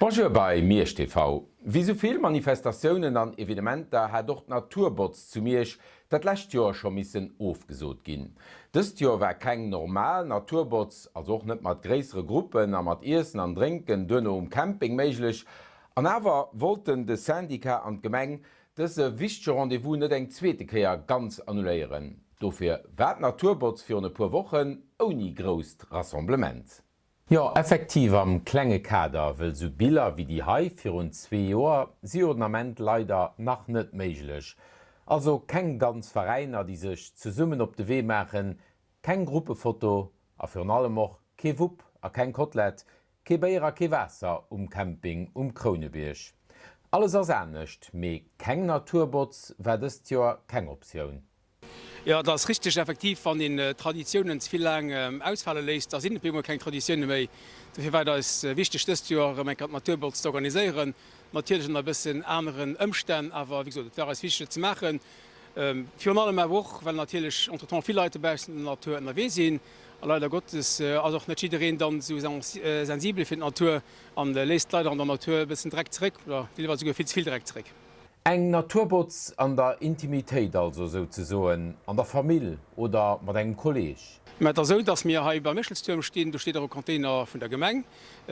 Bonjour bei Miersch TV. Wéi sou vill Manifestatiounen an Evenementer hat och d'Naturbotz zu Miersch dat lescht Joer scho missen ofgesot ginn. Dëst Joer war keng normal Naturbotz, also och net mat gréissere Gruppen a mat Iessen an Drénken duerno um Camping méiglech. An awer wollten de Syndicat an d'Gemeng dëse wichtege Rendez-vous net eng zweete Kéier ganz annuléieren. Dofir war d'Naturbotz virun e puer Wochen ouni grousst Rassemblement. Jo, effektiv am klenge Kader, wëll sou Biller wéi déi hei virun zwee Joer si jo den Ament leider nach net méiglech. Also keng ganz Veräiner déi sech zesummen op de Wee maachen, keng Gruppefoto a virun allem och kee Wupp a keng Kotlett, kee Béier a kee Waasser um Camping um Krounebierg. Alles ass anescht, mee keng Naturbotz war dëst Joer keng Optioun. Jo, dat ass richteg. Effektiv, wann een Traditiounen ze vill laang ausfale léisst, da sinn et op eemol keng Traditioune méi. Dofir war et eis wichteg, dëst Joer erëm eng Kéier d'Naturbolz ze organiséieren. Natierlech ënner e bëssen aneren Ëmstänn, awer wéi gesot, et war eis wichteg, et ze maachen. Virun allem awer och, well natierlech entretemps vill Leit dobaussen an der Natur ënnerwee sinn. A leider Gottes ass och net jiddereen dann esou sensibel fir d'Natur an léisst leider an der Natur e bëssen Dreck zeréck oder deelweis esouguer vill ze vill Dreck zeréck. Eng Naturbotz an der Intimitéit also souzesoen, an der Famill oder mat engem Kolleg. Mä et ass esou, dass mir hei beim Méchelstuerm stinn. Do steet och e Container vun der Gemeng.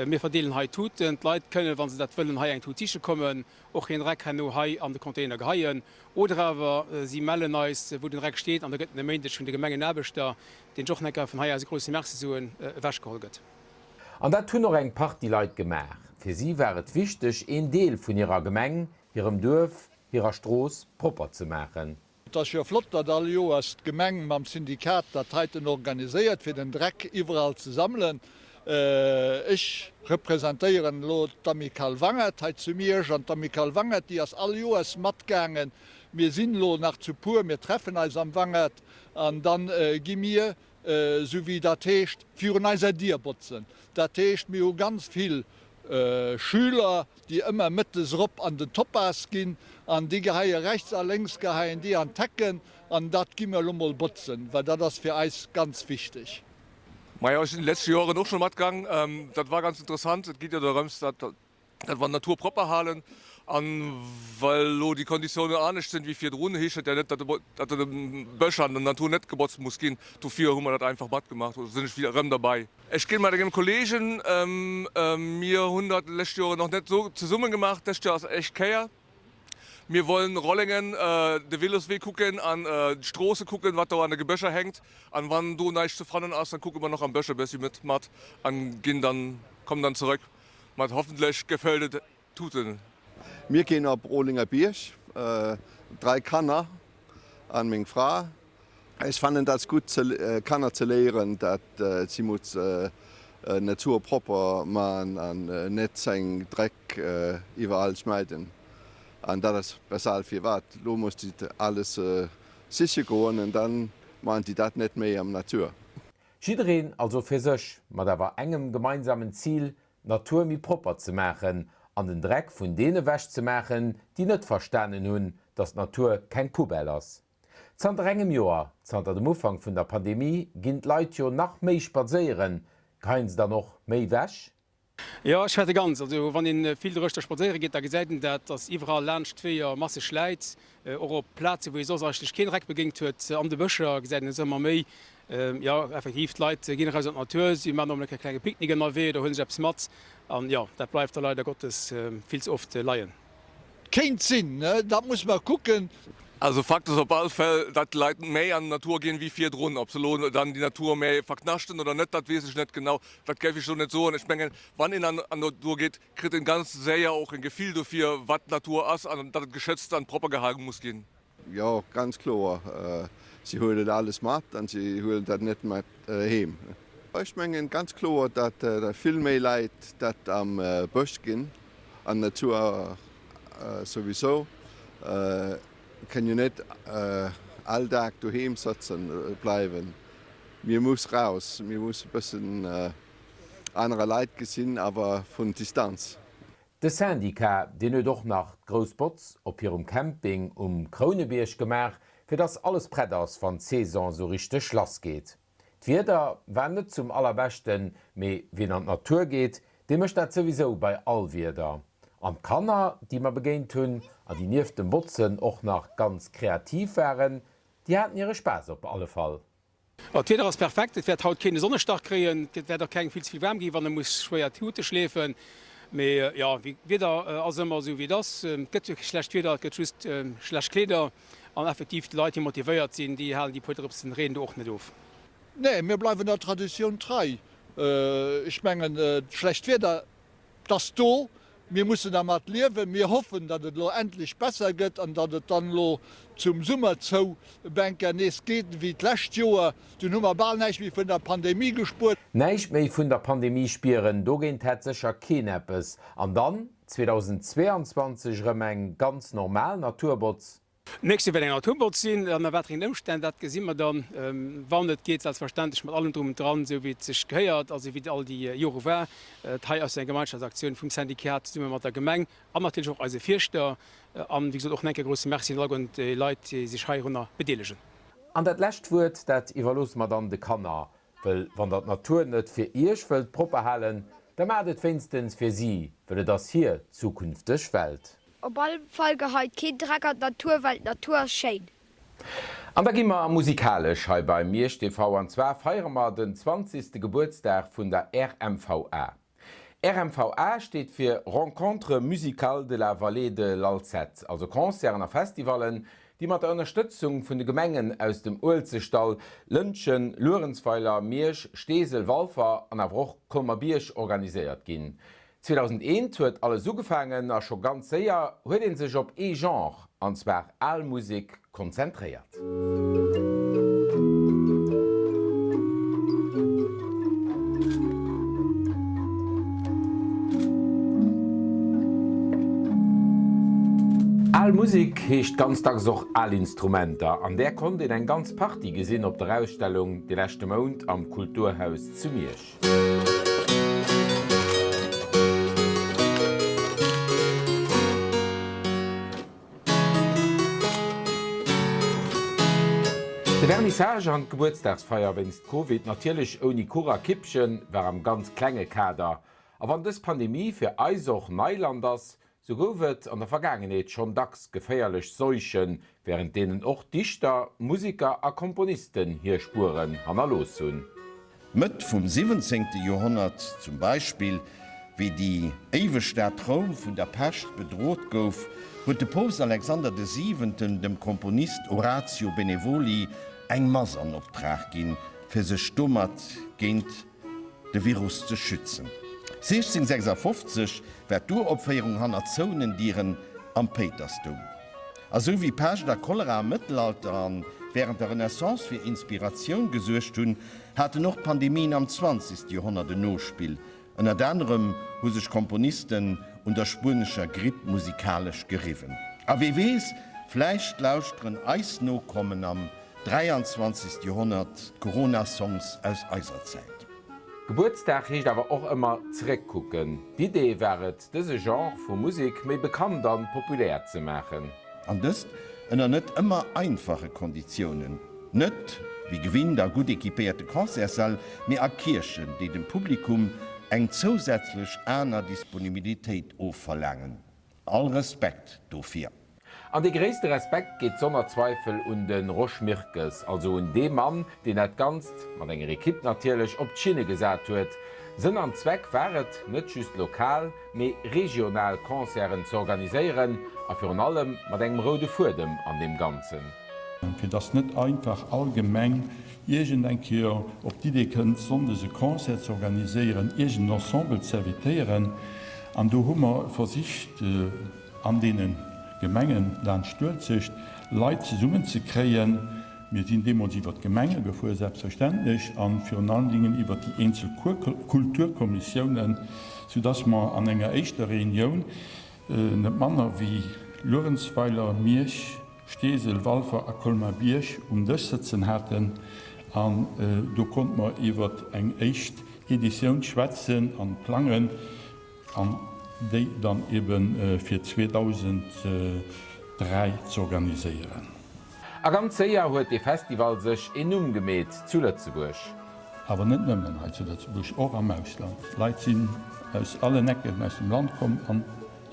Mir verdeelen hei Tuten. D'Leit kënnen, wa se dat wëllen, hei eng Tut siche kommen, och hiren Dreck herno hei an de Container geheien. Oder awer si mellen eis, wou den Dreck steet, an da gëtt en e Méindeg vun de Gemengenaarbechter, deen ech och nach eng Kéier vun hei aus e grousse Merci soen, ewechgeholl gëtt. An dat hunn och eng Partie Leit gemaach. Fir si war et wichteg, een Deel vun hirer Gemeng, hirem Duerf, hirer Strooss propper ze maachen. Et ass jo flott, datt all Joers d'Gemeng mam Syndikat dat heiten organiséiert, fir den Dreck iwwerall ze sammelen. Ech representéieren elo d'Amicale Wangert hei zu Miersch an d'Amicale Wangert, déi ass all Joers matgaangen. Mir sinn elo nach zu puer, mir treffen eis am Wangert an da gi mir esou wéi dat heescht, virun eiser Dier botzen. Dat heescht, mir hu ganz vill Schüler, déi ëmmer mëttes erop an den Topaz ginn an déi geheie rechts a lénks geheien déi an d'Hecken an dat gi mir elo mol botzen, well dat ass fir eis ganz wichteg. Majo, ech sinn déi lescht Joren och schonn matgaang. Dat war ganz interessant. Et geet jo dorëms, datt dat mer d'Natur propper halen. An well elo déi Konditiounen anescht sinn wéi virdrun, heescht dat jo net, datt de Bësch an der Natur net gebotzt muss ginn. Dofir hu mer dat einfach matgemaach. Do sinn ech erëm derbei. Ech ginn mat engem Kollegen, mir hunn dat déi lescht Joren nach net esou zesumme gemaach, dëst Joer ass éischt Kéier. Mir wollen Rollengen de Veloswee kucken an d'Stroosse kucken, wat do an de Gebëscher hänkt. An wann do näischt ze fannen ass, dann kucke mer nach am Bësch e bëssi mat an ginn dann, kommen dann zerëck mat hoffentlech gefëllte Tuten. Mir ginn op Rolingerbierg, 3 Kanner an meng Fra. Ech fannen dat gutt Kanner ze léieren dat si muss Natur propper man an net seng Dreck iwwerall schmeiden an dat ass basal firwat lo muss di alles siche goen an dann man di dat net méi am Natur. Jiddereen also fir sech, mat awer engem gemeinsamen Zil, d'Natur méi propper ze maachen an den Dreck vun deene wech ze maachen, déi net verstanen hunn, dass d'Natur keng Poubelle ass. Zanter engem Joer, zanter dem Ufank vun der Pandemie, ginn d'Leit jo nach méi spadséieren. Geheien se dann och méi wech? Jo, ech fäerte ganz. Also wann ee vill doruechter spadséiere geet, da gesäit een dat, dass iwwerall laanscht d'Weeër masseg Läit, och op Plaze wou ee soss eigentlech keen Dreck begéingt huet, an de Bëscher gesäit een es ëmmer méi. Jo, effektiv, d'Leit ginn eraus an d'Natur, si maachen och emol e klenge Picknick ënnerwee oder huele sech eppes mat. An jo, dat bleift da leider Gottes vill ze oft leien. Kéint sinn, dat muss mer kucken. Also Fakt ass op all Fäll, datt d'Leit méi an d'Natur ginn wéi virdrun. Ob se elo dann déi Natur méi verknaschten oder net, dat weess ech net genau. Dat géif ech elo net soen. Ech mengen, wann een an d'Natur geet, kritt en ganz séier och en Gefill dofir, wat d'Natur ass an datt et geschützt an propper gehale muss ginn. Jo, ganz kloer. Si huelen alles mat an si huelen dat net mat heem. Ech mengen ganz kloer, datt vill méi Leit dat am Bësch ginn, an Natur souwisou. Kënn jo net all Dag doheem sëtzen bleiwen. Mir muss raus, mir muss e bëssen anerer Leit gesinn, awer vun Distanz. De Syndicat, deen huet och nach d'grouss Botz op hirem Camping um Krounebierg gemaach, fir dass alles prett ass, wann d'Saison esou richteg lass geet. D'Wieder war net zum allerbeschten, mee wien an d'Natur geet, Dee mécht dat souwisou bei all Wieder. An d'Kanner, déi mer begéint hunn a déi nieft dem Botzen och nach ganz kreativ waren, déi haten hire Spaass op alle Fall. D'Wieder ass perfekt, et wäert haut keen e Sonnestach kréien, et wäert och kengem vill ze vill waarm ginn, wann e muss schwéier d'Tute schleefen. Mee jo, d'Wieder ass ëmmer esou wéi et ass. Et gëtt jo kee schlecht Wieder, et gëtt just schlecht Kleeder. An effektiv, déi Leit déi motivéiert sinn, déi halen déi puer Drëpsen Reen do och net of. Nee, mir bleiwen der Traditioun trei. Ech mengen, d'schlecht Wieder, 't ass do, mir mussen dermat liewen. Mir hoffen, datt et elo endlech besser gëtt an datt et dann elo zum Summer zou bänker nees geet wéi d'lescht Joer. Dunn hu mer bal näischt méi vun der Pandemie gespuert. Näischt méi vun der Pandemie spieren, dogéint hätt sécher keen eppes. An dann 2022 erëm eng ganz normal Naturbotz? D'nächst Joer wäert eng Atombotz sinn, ënner wat fir engen Ëmstänn, dat gesi mer dann, wann et geet, selbstverständlech mat allem Drum und Dran, esou wéi et sech gehéiert a sou wéi et all déi Jore war. Dat hei ass jo eng Gemeinschaftsaktioun vum Syndikat zesumme mat der Gemeng an natierlech och eise Fierschter. An, wéi gesot, och nach eng Kéier grouse Merci un alleguerten déi Leit, déi sech heirunner bedeelegen. An dat lescht Wuert, dat iwwerloosse mer dann de Kanner. Wëll wann der d'Natur net fir iech wëllt propper halen, da maacht et wéinstens fir si, wëll et ass hir zukünfteg Welt. Op alle Fall geheit keen Dreck an d'Natur, well d'Natur ass schéin. An da gi mer musikalesch hei bei Miersch TV an zwar feiere mer den zwanzegste Gebuertsdag vun der RMVA. RMVA steet fir Rencontres musicales de la Vallée de l'Alzette, also Concerten a Festivallen, déi mat der Ënnerstëtzung vun de Gemengen aus dem Uelzechtdall, Lëntgen, Luerenzweiler, Miersch, Steesel, Walfer an awer och Colmer-Bierg organiséiert ginn. 2001 huet alles ugefaangen a scho ganz séier huet ee sech op ee Genre, an zwar al Musek, konzentréiert. Al Musek heescht ganz dacks och al Instrumenter, an där konnt een eng ganz Partie gesinn op der Ausstellung de leschte Mount am Kulturhaus zu Miersch. De Vernissage an d'Gebuertsdagsfeier wéinst Covid natierlech ouni Kuch a Kippchen war am ganz klenge Kader. A wann dës Pandemie fir eis och Neiland ass, sou gouf et an der Vergaangenheet schonn dacks geféierlech Seuchen, wärend deenen och Dichter, Museker a Komponisten hir Spueren hannerlooss hunn. Mëtt vum siwwenzéngte Joerhonnert zum Beispill, wéi déi éiweg Stad Roum vun der Pescht bedrot gouf, huet de Poopst Alexander de Siwenten dem Komponist Orazio Benevoli eng Mass an Optrag ginn, fir sech domat géint de Virus ze schützen. 1656 war d'Uropféierung hanner zouenen Dieren am Péitersdoum. A sou wéi Pescht a Cholera am Mëttelalter an wärend der Renaissance fir Inspiratioun gesuergt hunn, haten och d'Pandemien am zwanzegste Joerhonnert en Nospill. Ënnert anerem hu sech Komponisten un der spuenescher Gripp musikalesch geriwwen. A wee weess, vläicht lauschteren eis Nokommen am 23. Joerhonnert d'Corona-Songs aus eiser Zäit. Gebuertsdag heescht awer och ëmmer zeréckkucken. D'Idee war et, dëse Genre vu Musek méi bekannt an populär ze maachen. An dëst ënner net ëmmer einfache Konditiounen, net wéi gewinnt a gutt equipéierte Concertssäll, mee a Kierchen, déi dem Publikum eng zousätzlech aner Disponibilitéit ofverlaangen. All Respekt dofir. An dee gréisste Respekt geet sonner Zweifel un de Rosch Mirkes, also un dee Mann, deen dat Ganzt, mat enger Ekipp natierlech, op d'Schinne gesat huet. Sënn an Zweck war et, net just lokal, mee regional Concerten ze organiséieren a virun allem mat engem roude Fuedem an deem Ganzen. Fir dass net einfach all Gemeng iergend eng Kéier op d'Idee kënnt, sonndes e Concert ze organiséieren, iergend en Ensemble z'invitéieren. An do hu mer versicht, an deene Gemengen laanscht d'Uelzecht Leit zesummen ze kréien. Mir sinn deemools iwwer d'Gemenge gefuer, selbstverständlech, a virun allen Dingen iwwer déi eenzel Kulturkommissiounen, soudass mer an enger éischter Reunioun net manner wéi Luerenzweiler, Miersch, Steesel, Walfer a Colmar-Bierg um Dësch sëtzen haten. An do konnte mer iwwer eng éischt Editioun schwätzen an plangen. An déi dann ebe fir 2003 z'organiséieren. A ganz séier huet dee Festival sech een Numm gemeet zu Lëtzebuerg. Awer net nëmmen hei zu Lëtzebuerg, och am Ausland. Leit sinn aus allen Ecken aus dem Land komm an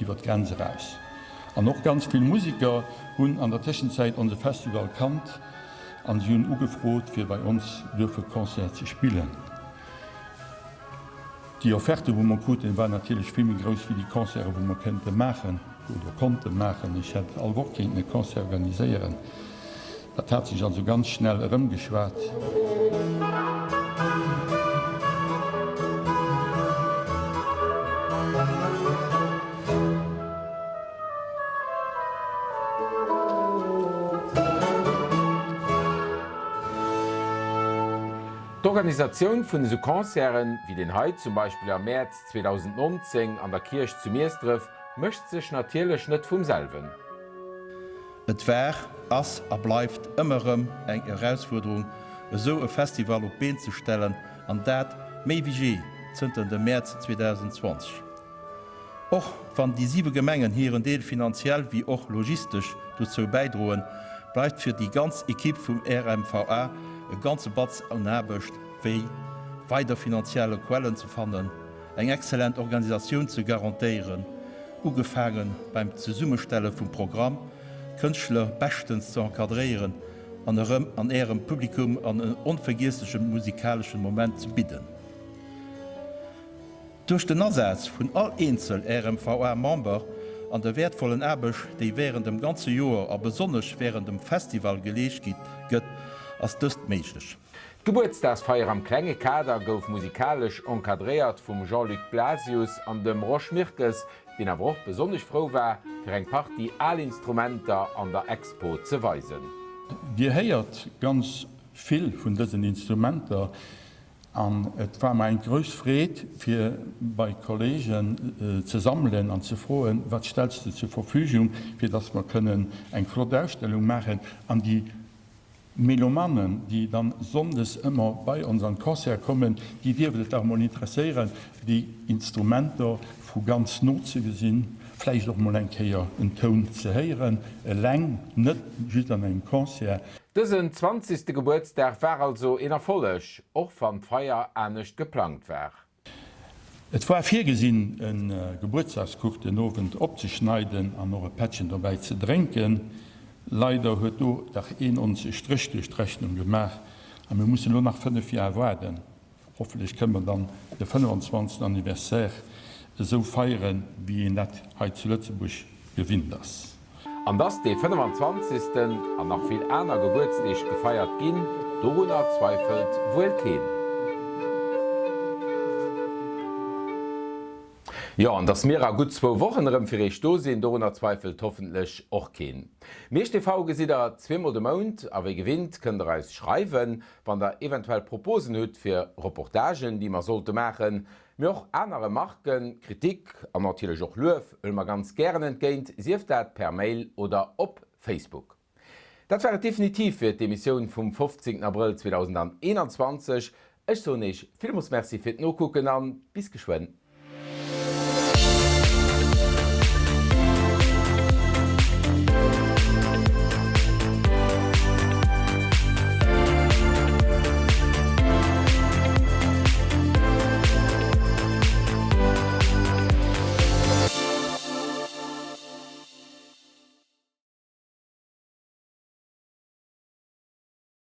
iwwer d'Grenz eraus. An och ganz vill Museker hunn an der Tëschenzäit onse Festival kannt an si hunn ugefrot, fir bei ons duerfe Concert ze spillen. Déi Offerte wou mer kruten, war natierlech vill méi grouss wéi déi Concerten, wou mer kënnte maachen oder konnte maachen. Ech hätt all Woch kéinten e Concert organiséieren. Dat hat sech also ganz schnell erëmgeschwat. D'Organisatioun vun esou Concerten, wéi deen hei zum Beispill am Mäerz 2019 an der Kierch zu Miesdref, mécht sech natierlech net vum selwen. Et war, ass a bleift ëmmer erëm eng Erausfuerderung, esou e Festival op d'Been ze stellen, an dat méi wéi jee zënter dem Mäerz 2020. Och wann déi siwe Gemengen hiren Deel finanziell wéi och logistesch dozou bäidroen, bleift fir déi ganz Ekipp vum RMVA e ganze Batz un Aarbecht, wéi weider finanzielle Quellen ze fannen, eng exzellent Organisatioun ze garantéieren, ugefaange beim Zesummestelle vum Programm, d'Kënschtler beschtens ze encadréieren an erëm an Ärem Publikum en onvergiessleche musikaleschen Moment ze bidden. Duerch den Asaz vun all eenzel RMVA-Member an der wäertvollen Aarbecht, déi wärend dem ganze Joer a besonnesch wärend dem Festival geleescht gëtt, ass dëst méiglech. D'Gebuertsdagsfeier am klenge Kader gouf musikalesch encadréiert vum Jean-Luc Blasius an dem Rosch Mirkes, deen awer och besonnesch frou war, fir eng Partie al Instrumenter an der Expo ze weisen. Dir héiert ganz vill vun dësen Instrumenter an et war mer eng grouss Freed, fir bei Kollegen ze sammelen an ze froen, Wat stells de zur Verfügung, fir dass mer kënnen eng flott Ausstellung maachen an déi Melomanen, déi dann sonndes ëmmer bei ons an d'Concerte kommen, déi dierft et dach mol interesséieren, déi Instrumenter vu ganz no ze gesinn, vläicht och mol eng Kéier en Toun ze héieren, eleng, net just an engem Concert. Dësen zwanzegste Gebuertsdag war also een Erfolleg, och wann d'Feier anescht geplangt war. Et war virgesinn e Gebuertsdagskuch den Owend opzeschneiden an och e Pättchen dobäi ze drénken. Leider huet do dach een ons e Stréch duerch d'Rechnung gemaach a mir mussen elo nach 5 Jar waarden. Hoffentlech kënne mer dann de 25. Anniversaire esou feieren, wéi een dat hei zu Lëtzebuerg gewinnt ass. An dass dee 25. An nach vill aner Gebuertsdeeg gefeiert ginn, dorunner zweifelt wuel keen. Jo, an dass mir a gutt zwou Wochen erëm fir Iech do sinn, dorunner zweifelt hoffentlech och keen. Miersch TV gesitt der zweemol de Mount a wéi gewinnt kënnt der eis schreiwen, wann der eventuell Proposen hutt fir Reportagen, déi mer sollte maachen. Mee och aner Remarken, Kritik an natierlech och Luef huele mer ganz gären entgéint, sief dat per Mail oder op Facebook. Dat war et definitiv fir d'Emissioun vum 15 Abrëll 2021. Ech soen Eech villmols Merci fir d'Nokucken an bis geschwënn.